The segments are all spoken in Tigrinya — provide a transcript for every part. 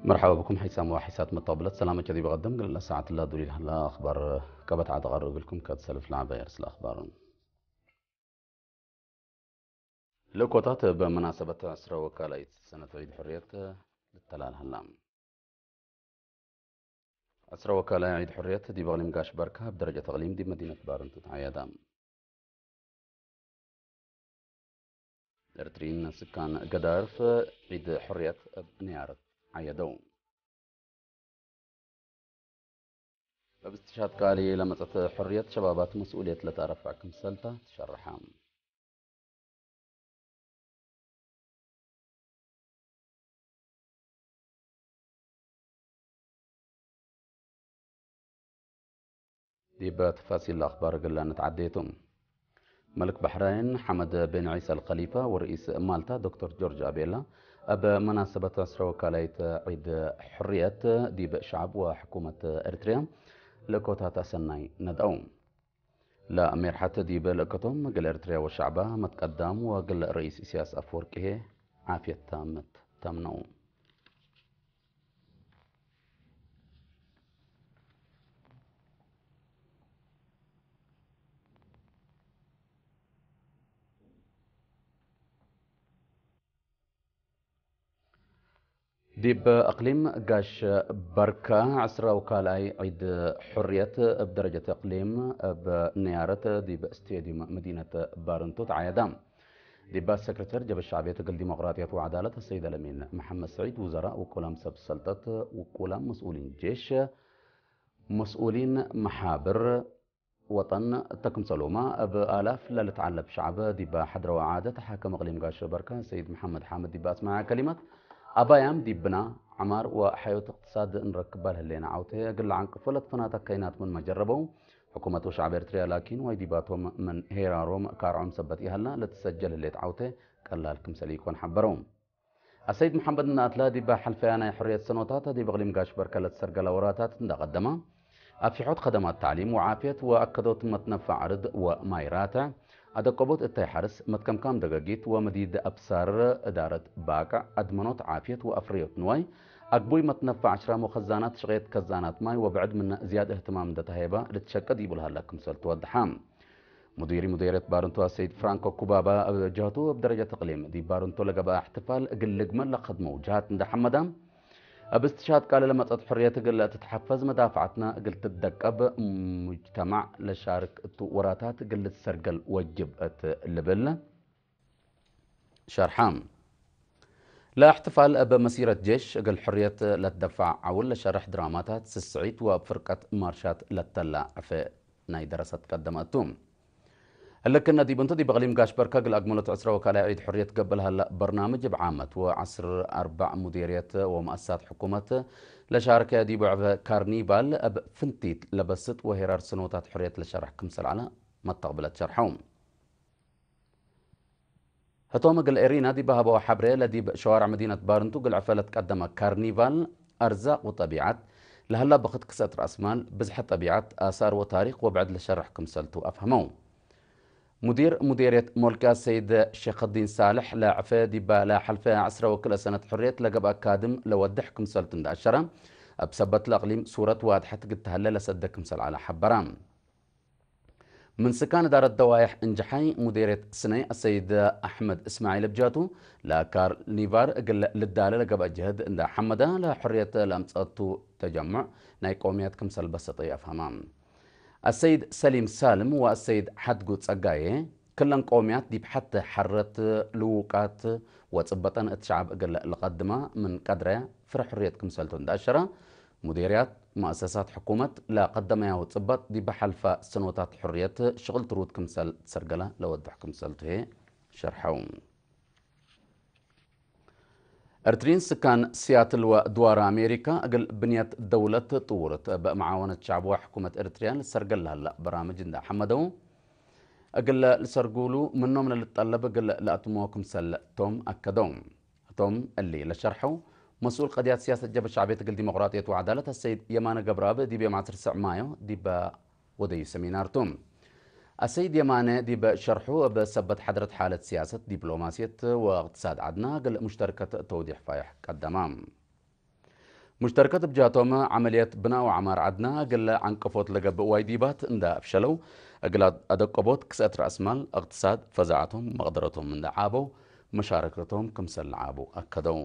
مرحبا بكم حيثما وحيثات مطابلة سلامة جديد بقدم قل ساعة الله دوري لها الأخبار كبت عاد غرب لكم كتسلف لعبة يرسل أخبار. ልእኮታት ብመናሰበት ዕስራ ወካላይት ሰነት ዒድ ሕርየት ልተላልሃላ። ዕስራ ወካላይ ዒድ ሕርየት ዲብ ኣቕሊም ጋሽ በርካ ኣብ ደረጃ ተቕሊም ዲብ መዲነት ባርንቱ ተዓየዳ። ኤርትሪን ስካን ገዳርፍ ዒድ ሕርየት ኣብ ንያረት ዓየደው። በብስትሻት ቃሊ ለመጸት ሕርየት ሸባባት መስኡልየት ለታረፍዕ ክምሰልታ ትሸርሓ። ዲብ ተፋሲል ኣኽባር ግላ ንትዓደየቱ። መልክ ባሕራይን ሓመድ ቤን ዒሳ ኣልኸሊፋ ወርኢስ ማልታ ዶክተር ጆርጅ ኣቤላ ኣብ መናሰበት ዕስራ ወካላይት ዒድ ሕርየት ዲብ ሸዓብ ወሕኩመት ኤርትርያ ልእኮታት ኣሰናይ ነድኣው። ለሜርሓት ዲብ ልእከቶም ግል ኤርትርያ ወሸዕባ መትቀዳም ወግል ርኢስ ኢሳያስ ኣፈወርቂ ዓፍየት ታመት ተምነው። ዲብ እቅሊም ጋሽ በርካ ዕስራ ወካልኣይ ዒድ ሕርየት እብ ደረጀት እቅሊም እብ ነያረት ዲብ ስቴድዩም መዲነት ባርንቱ ተዓየዳ። ዲባ ሰክረተር ጀበ ሻዕብየት እግል ዲሞቅራጥየት ወዓዳለት ሰይድ ኣለሚን መሐመድ ሰዒድ ውዘራእ ውቁላም ሰብ ሰልጠት ውቁላም መስኡሊን ጄሽ መስኡሊን መሓብር ወጠን እተ ክምሰሎማ እብ ኣላፍ ለልትዓለብ ሸዕብ ዲባ ሓድረዊ ዓደት ሓከም እቅሊም ጋሽ በርካ ሰይድ መሐመድ ሓመድ ዲባ ኣስማያ ከሊማት ኣባያም ዲብና ዓማር ወሓዮት እቅትሳድ እንረክባ ለህሌና ዓውተ እግል ለዓንቅፎ ለትፈናታ ከይናት ምን መጀረበው ሕኩመት ወሸዕብ ኤርትርያ ላኪን ዋይ ዲባቶም ምን ሄራሮም ካርዖም ሰበት ኢሃልና ለትሰጀል ህሌት ዓውተ ቀላል ክምሰል ይኮን ሓበረው። ኣሰይድ መሓመድ እናኣትላ ዲባ ሓልፈያ ናይ ሕርየት ሰኖታት ዲብ እቅሊም ጋሽ በርከ ለትሰርገላ ወራታት እንዳቀደማ ኣብ ፊሖት ከደማት ታዕሊም ወዓፍየት ወኣከዶት መትነፋ ዓርድ ወማይ ራትዕ ኣደቀቦት እታይ ሓርስ መትከምካም ደገጊት ወመዲድ ኣብሳር እዳረት ባቅዕ ኣድመኖት ዓፍየት ወኣፍርዮት ንዋይ ኣግቡይ መትነፋ ዕሽራም ወኸዛናት ሽቄት ከዛናት ማይ ወብዕድ ምነ ዝያድ እህትማም እንደተሃየባ ልትሸቅድ ይቡልሃላ ክምሰል ትወድሓ። ሙዲሪ ሙዴርየት ባርንቱ ኣሰይድ ፍራንኮ ኩባባ ኣብ ጀህቱ ኣብ ደረጃ ተቅሊም ዲብ ባርንቱ ለገበኣ እሕትፋል እግል ልግመል ለኸድመው ጀሃት እንዳ ሐመዳ ኣብ እስትሻሃድ ቃለ ለመጸት ሕርየት እግል ትትሐፈዝ መዳፍዓትና እግል ትደቀብ ሙጅተማዕ ለሻርክ እቱ ወራታት እግል ልትሰርገል ወጅብ እት ልብል ሸርሓ። ለእሕትፋል እብ መሲረት ጄሽ እግል ሕርየት ለትደፋዕ ዓውል ለሸርሕ ድራማታት ስስዒት ወእብ ፍርቀት ማርሻት ለተላ ዕፈ ናይ ደረሰት ቀደመ እቱ። ህልክነ ዲብ እንቱ ዲብ እቅሊም ጋሽ በርከ እግል ኣግመሎት ዕስራ ወካልኣይ ዒድ ሕርየት ገብእ ለሀላ በርናምጅ እብ ዓመት ወዐስር ኣርባዕ ሙዴርየት ወመኣሳት ሕኩመት ለሻርከ ዲብ ዕፈ ካርኒቫል እብ ፍንቲት ለበስጥ ወሄራር ስኖታት ሕርየት ለሸርሕ ክምሰል ዐለ መተቅብለት ሸርሐው። ህቶም እግል ኤሪና ዲብ ሃበዋ ሐብሬ ለዲብ ሸዋርዕ መዲነት ባርንቱ እግል ዕፈ ለትቀደመ ካርኒቫል ኣርዛቅ ወጠቢዓት ለሀላ ብኽት ክሰት ረእስማል ብዝሐ ጠቢዓት ኣሳር ወታሪክ ወብዕድ ለሸርሕ ክምሰልቱ ኣፍሀመው። ሙዲር ሙዴርየት ሞልካ ሰይድ ሸኸዲን ሳልሕ ለዕፈ ዲባ ለሐልፈ ዕስራ ወክልኤ ሰነት ሕርየት ለገብአ ካድም ለወድሕ ክምሰልቱ እንዳአሸረ እብ ሰበት ለእቅሊም ሱረት ዋድሐት ግተሀለ ለሰደ ክምሰል ዐለ ሐበራ። ምን ስካን እዳረት ደዋይሕ እንጅሓይ ሙዴርየት ስነይ ኣሰይድ ኣሕመድ እስማዒል እብ ጃቱ ለካርኒቫር እግል ልዳለ ለገብአ ጅህድ እንዳ ሐመደ ለሕርየት ለአምጸቱ ተጀሙዕ ናይ ቆውምያት ክምሰል በሰጠ ይአፍሀማ። ኣሰይድ ሰሊም ሳልም ወኣሰይድ ሓድጉ ጸጋዬ ክለን ቆውምያት ዲብ ሐተ ሐረት ልውቃት ወጽበጠን እት ሸዕብ እግል ለቀድማ ምን ቀድረ ፍረ ሕርየት ክምሰልቱ እንዳ አሸራ ሙዴርያት መእሰሳት ሕኩመት ለቀደመያሁ ጽበጥ ዲብ ሐልፋ ሰኖታት ሕርየት ሽቅል ትሩት ክምሰል ትሰርገለ ለወድሕ ክምሰልቱ ህዬ ሸርሐው። እርትሪን ስካን ሲያትል ወድዋር ኣሜሪካ እግል ብንየት ደውለት ጥውርት በመዓወነት ሻዕብ ወሕኩመት እርትርያ ልሰርገል ለሀላ በራምጅ እንዳ ሐመደው እግል ልሰርጉሉ ምኖም ለልጠለብ እግል ለኣትሞ ክምሰል ቶም ኣከደው። እቶም እሊ ለሸርሐው መስኡል ቀድያት ሲያሰት ጀበ ሻዕብየት እግል ዲሞቅራጥየት ወዓዳለት ኣሰይድ የማነ ገብረኣብ ዲብ ዮም ዓሰርተ ሰዕ ማዮ ዲበ ወደዩ ሰሚናርቱ። ኣሰይድ የማነ ዲብ ሸርሑ እብ ሰበት ሓድረት ሓለት ሲያሰት፣ ዲፕሎማስየት ወእቅትሳድ ዓድና እግል ሙሽተርከት ተውዲሕ ፋይሕ ቀደማ። ሙሽተርከት ብጃቶም ዓመልየት ብናው ዓማር ዓድና እግል ዓንቀፎት ለገብእ ዋይዲባት እንዳ ኣፍሸለው፣ እግል ኣደቀቦት ክሰት ራእስማል እቅትሳድ ፈዛዓቶም መቕደረቶም እንዳ ዓበው፣ መሻረክቶም ክምሰል ዓቡ ኣከደው።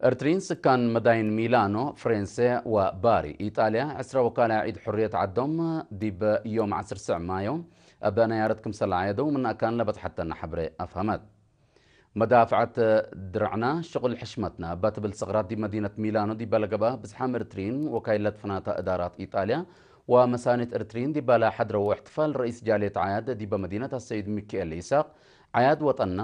እርትሪን ስካን መዳይን ሚላኖ፣ ፍሬንሴ ወባሪ ኢጣልያ ዕስራ ወካልያ ዒድ ሕርየት ዓዶም ዲብ ዮም ዓስር ስዕ ማዮ እብ ነያረት ክምሰል ዓየደው ምናእካን ለበጽሓተና ሕብረ ኣፍሃመት። መዳፍዐት ድርዕና ሽቁል ሕሽመትና እባ ትብል ሰቕራት ዲብ መዲነት ሚላኖ ዲባ ለገብኣ ብዝሓም እርትሪን ወካይለት ፍናታ እዳራት ኢጣልያ ወመሳኒት እርትሪን ዲባ ለሓድረዎ እሕትፋል ረኢስ ጃልየት ዓያድ ዲበ መዲነት ኣሰይድ ሚካኤል ኢሳቅ ዓያድ ወጠና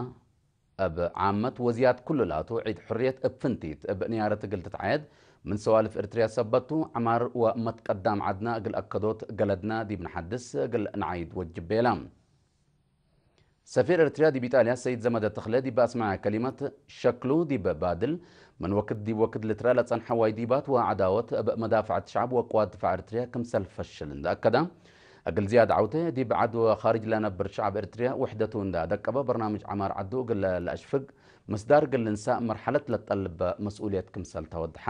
እብ ዓመት ወዝያድ ኩሉ ላቱ ዒድ ሕርየት እብ ፍንቲት እብ ንያረት እግል ትትዓየድ ምን ሰዋልፍ እርትርያ ሰበቱ፣ ዕማር ወመትቀዳም ዓድና እግል ኣከዶት ገለድና ዲብ ንሓድስ እግል ንዓይድ ወጅብ ቤላ። ሰፊር እርትርያ ዲብ ኢጣልያ ሰይድ ዘመደ ተኽለ ዲብ ኣስማዕያ ከሊመት፣ ሸክሉ ዲብ ባድል ምን ወክድ ዲብ ወክድ ልትረአ ለጸንሐ ዋይዲባት ወዓዳወት እብ መዳፍዐት ሸዕብ ወቅዋት ድፋዕ እርትርያ ክምሰል ፈሽል እንዳ ኣከዳ፣ እግል ዝያድ ዓውተ ዲብ ዓድ ወኻርጅ ለነብር ሸዕብ እርትርያ ውሕደቱ እንዳ ደቀበ በርናምጅ ዓማር ዓዱ እግል ለአሽፍግ ምስዳር እግል ልንሳእ መርሐለት ለጠልበ መስኡልየት ክምሰል ተወድሐ።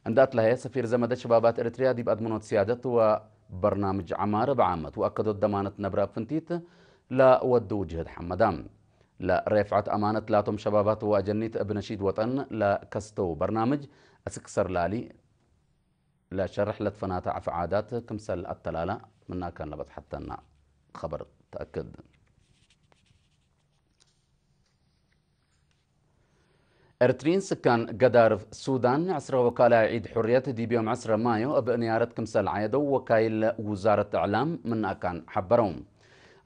እንዳ ኣትላሀየ ሰፊር ዘመደ ሸባባት እርትርያ ዲብ ኣድመኖት ስያደት ወበርናምጅ ዓማር ብዓመት ወአከዶት ደማነት ነብረ ፍንቲት ለወዱ ጅህድ ሐመዳ። ለሬፍዐት ኣማነት ላቶም ሸባባት ወአጀኒት እብ ነሺድ ወጠን ለከስተው በርናምጅ እስክሰር ላሊ ለሸርሕ ለትፈናተ ዕፍ ዓዳት ክምሰል ኣተላላ ምናካን ለበጽሐተና ኸበር ተአክድ። ኤርትሪን ስካን ገዳርፍ ሱዳን ዕስራ ወካልያ ዒድ ሑርየት ዲብ ዮም ዕስራ ማዮ እብ እንያረት ክምሰል ዓየደው ወካይል ውዛረት እዕላም ምናካን ሐበረው።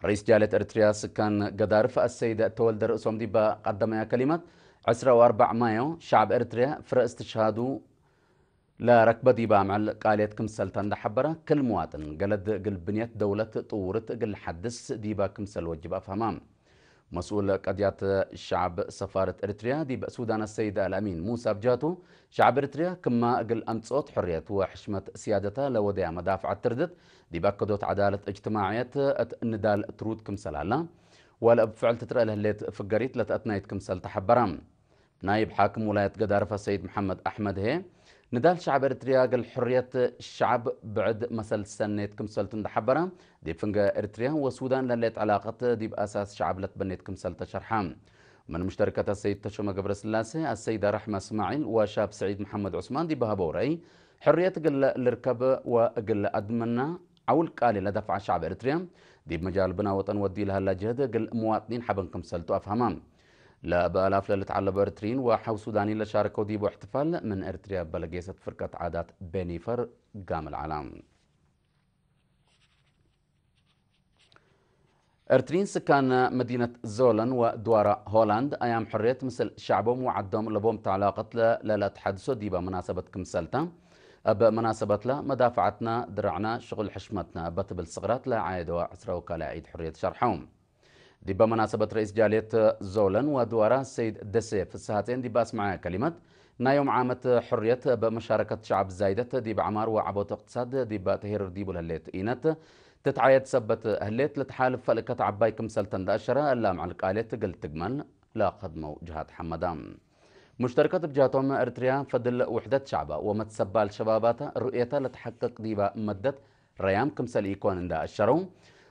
ረኢስ ጃልየት ኤርትርያ ስካን ገዳርፍ ኣሰይድ ተወልደ ርእሶም ዲባ ቀደመያ ከሊማት፣ ዕስራ ወኣርባዕ ማዮ ሸዕብ ኤርትርያ ፍረ እስትሽሃዱ ለረክበ ዲባ ምዕል ቃልየት ክምሰልታ እንዳሐበረ፣ ክል ምዋጥን ገለድ እግል ብንየት ደውለት ጥውርት እግል ሐድስ ዲባ ክምሰል ወጅብ ኣፍሀማ። መስኡል ቀድያት ሸዕብ ሰፋረት ኤርትርያ ዲብ ሱዳን ኣሰይድ ኣልኣሚን ሙሳ ብጃቱ፣ ሸዕብ ኤርትርያ ክማ እግል ኣምጽኦት ሕርየት ወሕሽመት ስያደታ ለወደያ መዳፍዐት ትርድት ዲብ ኣከዶት ዐዳለት እጅትማዕየት እት ንዳል ትሩድ ክምሰል ኣላ፣ ወለ እብ ፍዕል ትትረአ ለህሌት ፍገሪት ለተአትናይት ክምሰል ተሐበራ። ናይብ ሓክም ውላየት ገዳርፈ ሰይድ መሐመድ ኣሕመድ ህየ፣ ንዳል ሸዕብ ኤርትርያ እግል ሕርየት ሸዕብ ብዕድ መሰል ሰኔት ክምሰልቱ እንዳሐበረ፣ ዲብ ፍንገ ኤርትርያ ወሱዳን ለሌት ዕላቀት ዲብ ኣሳስ ሸዕብ ለትበኔት ክምሰል ተሸርሐ። ምን ሙሽተርከት ኣሰይድ ተሾመ ገብረስላሴ፣ ኣሰይዳ ራሕማ እስማዒል ወሻብ ሰዒድ መሐመድ ዑስማን ዲብ ሃበው ረእይ፣ ሕርየት እግል ልርከብ ወእግል ኣድመና ዓውል ቃሊ ለደፍዓ ሸዕብ ኤርትርያ፣ ዲብ መጃል ብና ወጠን ወዲ ለሃላ ጅህድ እግል ምዋጥኒን ሐበን ክምሰልቱ ኣፍሃማ። ለበአላፍ ለልትዓለበ ኤርትሪን ወሐው ሱዳኒን ለሻርከው ዲቡ እሕትፋል ምን ኤርትርያ በለጌሰት ፍርቀት ዓዳት ቤኒፈር ጋምል ዓላ። ኤርትሪን ስካን መዲነት ዞለን ወድዋራ ሆላንድ ኣያም ሕርየት ምስል ሸዕቦም ወዓዶም ለቦም ተዕላቀት ለለትሐድሶ ዲባ መናሰበት ክምሰልታ፣ እብ መናሰበትላ መዳፍዓትና ድርዕና ሽቁል ሕሽመትና እበ ትብል ስቕራት ለዓየደዋ ዕስራ ወካልያ ዒድ ሕርየት ሸርሐው። ዲበ መናሰበት ረኢስ ጃልየት ዞለን ወድዋራ ሰይድ ደሴ ፍስሃጼን ዲበ ኣስመዐ ከሊመት፣ ናይ ዮም ዓመት ሕርየት እብ መሻረከት ሸዕብ ዛይደት ዲብ ዐማር ወዐቦት እቅትሳድ ዲበ ተሄርር ዲቡ ለህሌት ኢነት ትትዓየድ ሰበት ህሌት ለትሓልፍ ፈልእከት ዐባይ ክምሰልተ እንዳአሸረ እላ ምዕል ቃልየት እግል ትግመል ለከድመው ጅሃት ሐመዳ። ሙሽተርከት ብጃቶም ኤርትርያ ፈድል ውሕደት ሸዕባ ወመትሰባል ሸባባታ ሩእየታ ለተሐቅቅ ዲባ መደት ረያም ክምሰል ኢኮን እንዳ አሸረው፣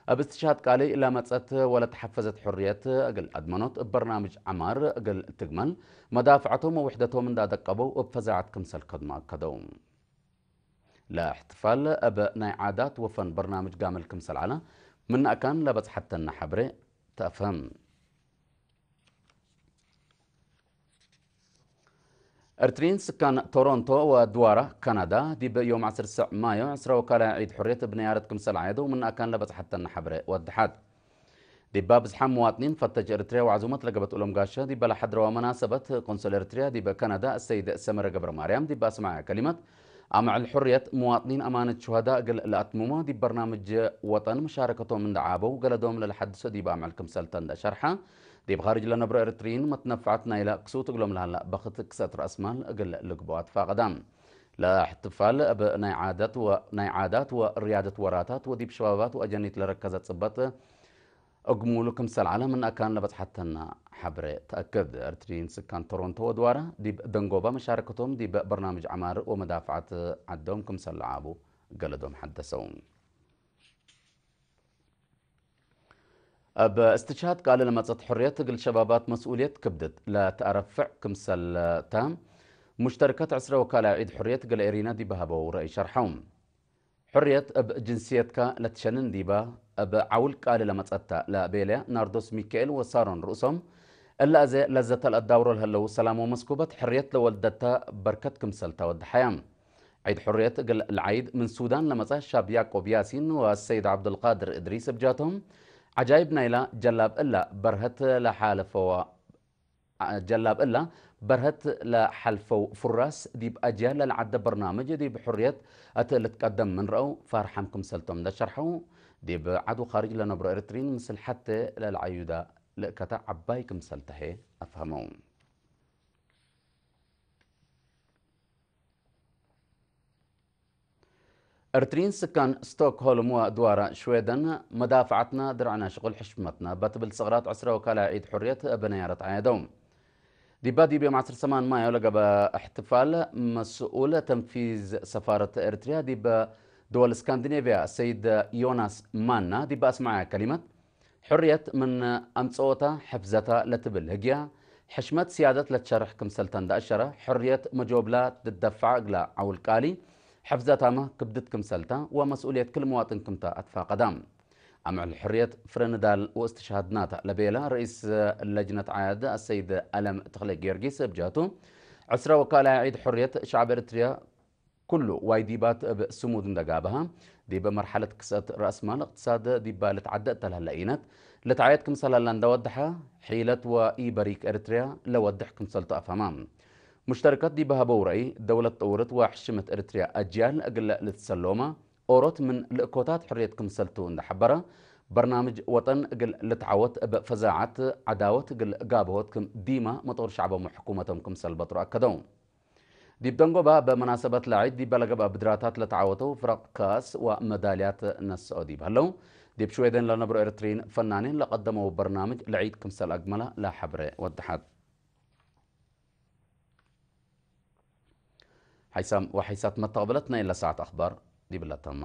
እብ እስትሽሃድ ቃልይ ለመጸት ወለተሐፈዘት ሕርየት እግል ኣድመኖት እብ በርናምጅ ዐማር እግል ትግመል መዳፍዐቶም ወውሕደቶም እንዳ ደቀበው እብ ፈዛዐት ክምሰል ከድሞ አከደው። ለእሕትፋል እብ ናይ ዓዳት ወፈን በርናምጅ ጋምል ክምሰል ዐላ ምናእካን ለበጽሐተና ሐብሬ ተአፍህም። ኤርትሪን ስካን ቶሮንቶ ወድዋራ ካናዳ ዲብ ዮም ዐስር ሰዕ ማዮ ዕስራ ወካልያ ዒድ ሕርየት እብ ነያረት ክምሰል ዓየደው ምናእካን ለበጽሐተና ሐብሬ ወድሓት። ዲባ ብዝሓም መዋጥኒን ፈተጅ ኤርትርያ ወዓዙመት ለገበት እሎም ጋሻ ዲባ ለሐድረዋ መናሰበት፣ ቆንሰል ኤርትርያ ዲብ ካናዳ ሰይድ ሰመረ ገብረ ማርያም ዲባ ኣስመዐ ከሊመት፣ ኣምዕል ሕርየት መዋጥኒን ኣማነት ሹሃዳ እግል ለኣትምሞ ዲብ በርናምጅ ወጠን መሻረከቶም እንዳ ዓበው፣ ገለዶም ለለሐድሶ ዲብ ኣምዕል ክምሰልተ እንዳ ሸርሐ፣ ዲብ ኻርጅ ለነብሮ ኤርትሪን መትነፍዐት ናይላ ክሱት እግሎም ለሃላ በኽት ክሰት ረእስማል እግል ልግብኦ ኣትፋቀዳ። ለእሕትፋል እብ ናይ ዓዳት ወ-፣ ናይ ዓዳት ወርያደት ወራታት ወዲብ ሸባባት ወአጀኒት ለረከዘ ጽበጥ እግሙሉ ክምሰል ዓለ ምን ኣካን ለበጽሓተና ሓብረ ተኣክድ። እርትሪን ስካን ቶሮንቶ ወድዋራ ዲብ ደንጎባ መሻረከቶም ዲብ በርናምጅ ዓማር ወመዳፍዓት ዓዶም ክምሰል ለዓቡ ገለዶም ሓደሰው። ኣብ እስትሽሃድ ቃል ለመጸት ሕርየት እግል ሸባባት መስኡልየት ክብድት ለተኣረፍዕ ክምሰልታ ሙሽተርከት ዕስረ ወካላይ ዒድ ሕርየት ገለ ኤሪና ዲበሃበው ረእይ ሸርሐው። ሕርየት እብ ጅንስየትካ ለትሸንን ዲባ፣ እብ ዓውል ቃል ለመጸታ ለቤልያ ናርዶስ ሚካኤል ወሳሮን ርእሶም፣ እላ እዘ ለዘተ ለአዳውሮ ለህለው ሰላም ወመስኩበት ሕርየት ለወልደታ በርከት ክምሰልታ ወድሓያ። ዒድ ሕርየት እግል ለዓይድ ምን ሱዳን ለመጸ ሻብ ያዕቆብ ያሲን ወሰይድ ዓብዱልቃድር እድሪስ እብጃቶም፣ ዓጃይብ ናይላ ጀላብ እላ በርሀት ለሓለፈዋ ጀላብ እላ በርሀት ለሓልፈው ፍራስ ዲብ ኣጅያል ለልዓደ በርናምጅ ዲብ ሕርየት እት ልትቀደም ምን ረአው ፋርሓም ክምሰልቶም ለሸርሐው፣ ዲብ ዓዱ ኻርጅ ለነብሮ ኤርትሪን ምስል ሓተ ለልዓዩዳ ልእከታ ዓባይ ክምሰልተሄ ኣፍሃመው። እርትሪን ስካን ስቶክሆልም ወድዋራ ሽዌደን መዳፍዓትና ድርዕና ሽቁል ሕሽመትና በትብል ስቕራት ዕስረ ወካላይ ዒድ ሕርየት በነያረት ዓየደው። ዲባ ዲብ ዮም ዓሰርተ ሰማን ማዮ ለገበ እሕትፋል መስኡል ተንፊዝ ሰፋረት ኤርትርያ ዲብ ድወል ስካንዲኔቭያ ሰይድ ዮናስ ማና ዲባ ኣስማዓያ ከሊመት ሕርየት ምን ኣምጽኦታ ሕፍዘታ ለትብል ህግያ፣ ሕሽመት ስያደት ለትሸርሕ ክምሰልታ እንዳ እሸረ፣ ሕርየት መጆብላ ትደፋዕ እግላ ዓውል ቃሊ፣ ሕፍዘታመ ክብድት ክምሰልታ ወመስኡልየት ክል መዋጥን ክምታ ኣትፋቀዳ። ኣምዕል ሕርየት ፍረ ንዳል ወእስትሽሃድናታ ለቤላ ርኢስ ለጅነት ዓያድ ኣሰይድ ኣለም ተኽለ ጊዮርጊስ እብጃቱ፣ ዕስረ ወካላይ ዒድ ሕርየት ሸዓብ ኤርትርያ ኩሉ ዋይዲባት እብ ስሙድ እንደጋብሃ፣ ዲብ መርሓለት ክሰት ራእስማል እቅትሳድ ዲባ ልትዓደ እተልሃለ ኢነት፣ ልትዓየት ክምሰላላ እንደወድሓ፣ ሒለት ወኢበሪክ ኤርትርያ ለወድሕ ክምሰልቱ ኣፋማ። ሙሽተርከት ዲብ ሃበው ረእይ፣ ደውለት ጠውርት ወሕሽምት ኤርትርያ ኣጅያል እግለ ልትሰሎማ፣ ኦሮት ምን ልእኮታት ሕርየት ክምሰልቱ እንደሓበረ፣ በርናምጅ ወጠን እግል ልትዓወት እብ ፈዛዓት ዓዳወት እግል ጋብሆት ክም ዲማ መጦር ሸዕቦም ወሕኩመቶም ክምሰል በጥሩ ኣከደው። ዲብ ደንጎባ በመናሰበት ለዒድ ዲብ ለገብአ ብድራታት ለተዓወተው ፍረቅ ካስ ወመዳልያት ነስኦ ዲብ ሀለው፣ ዲብ ሽዌደን ለነብሮ ኤርትሪን ፈናኒን ለቀደመው በርናምጅ ለዒድ ክምሰል አግመላ ለሐብረ ወደሓት። ሓይሳም ወሓይሳት መተቕበለት ናይ ለሰዓት ኣኽባር ዲብላ ተማ።